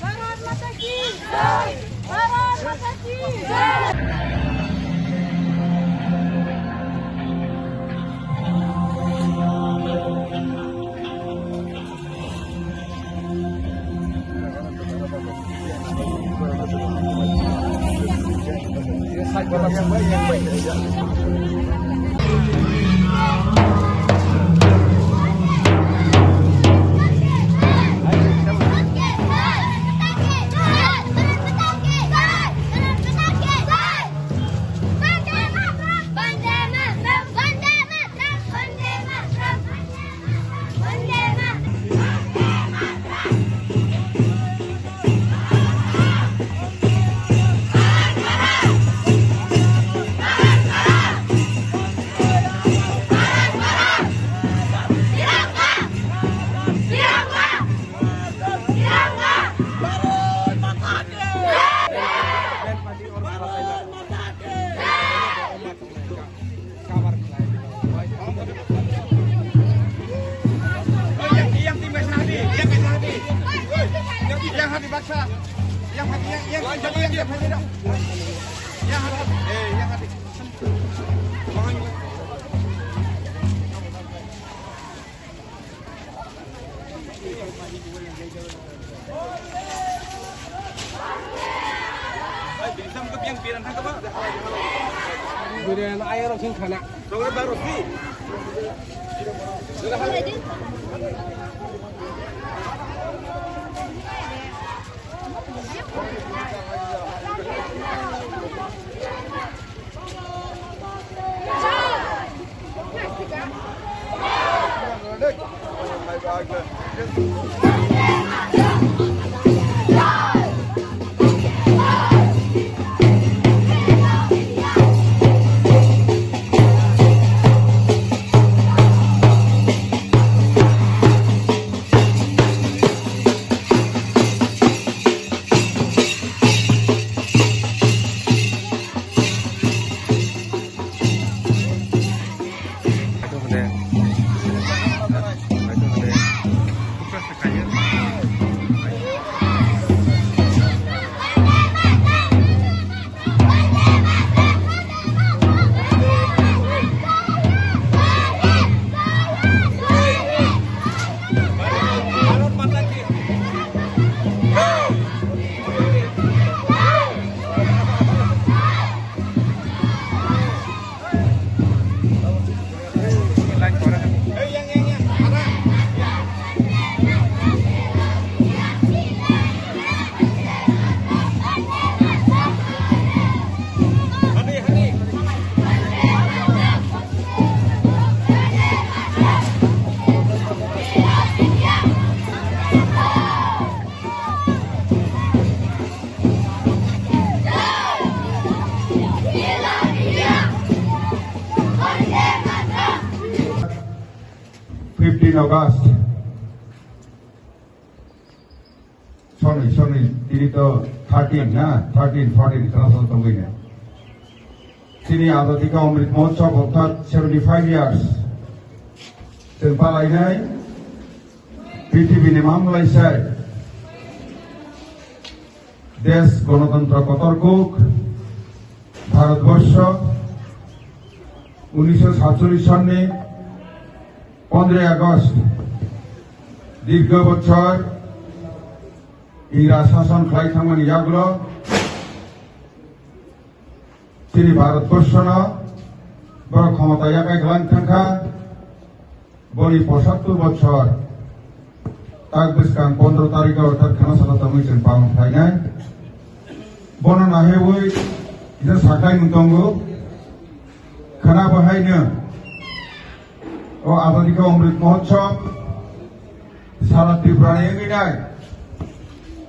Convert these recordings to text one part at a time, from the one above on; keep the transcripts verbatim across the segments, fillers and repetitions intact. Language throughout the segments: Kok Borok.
भारत माता की जय। भारत माता की जय। Biren ayarok sing khana. Fifteen August. Soni, soni, tini to thirteen na, thirteen, fourteen, class o tongwi na. Tini Azadi ka Amrit Mahotsav orthat seventy five years. Chwng palainai, prithibi ni mamlai sai. Desh Ganatantro kotor kuk, Bharatborsho, unisho satcholish sonni pondroi August, dirgho bochor Ingras sason khlai thangmani yagulo, chini Bharatborshono borok khomota yakai khlai thangkha. Boni pochattor bochor, tak bwskang pondro tarikh o orthat khana salo tongwi chwng palon khlainai. Bono nahaiwi kisa sakhai mung tongo. Khana bahaino o Azadi Ka Amrit Mahotsav sara Tripura ni wngwi nai,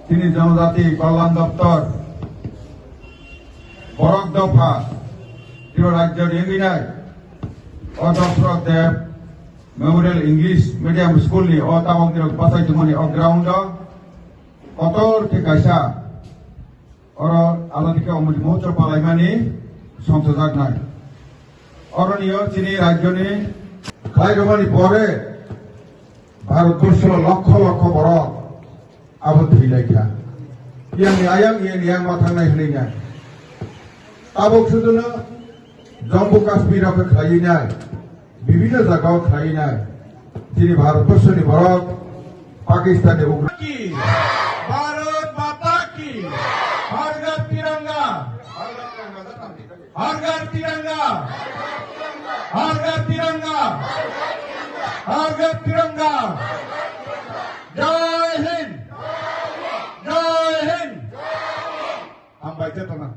chini Janajati Kalyan Doptor, Borok Dopha, Tripura Rajyo ni wngwi nai, o Dosrot Deb Memorial English Medium School ni o tabok nirok bachai tongmani o ground o kotor khe kaisa oro Azadi Ka Amrit Mahotsav palaimani songchajaknai. Oroni o chini rajyoni khlai rwmani pore Bharatborsho lokho lokho borok abo thwilaikha. Yang ayang yang yang ma thangnai hwnwi nai. Tabok suduno Jammu Kashmir o khe khlaiwi nai, bibhinno jaga o khlaiwi nai. Chini Bharatborsho ni borok Pakistan ni ugra ki, Bharat Mata ki, Har Ghar Tiranga, Har Ghar Tiranga, Har Ghar Tiranga, Har Ghar Tiranga. Jai Hind, Jai Hind. Hambai khe tongna.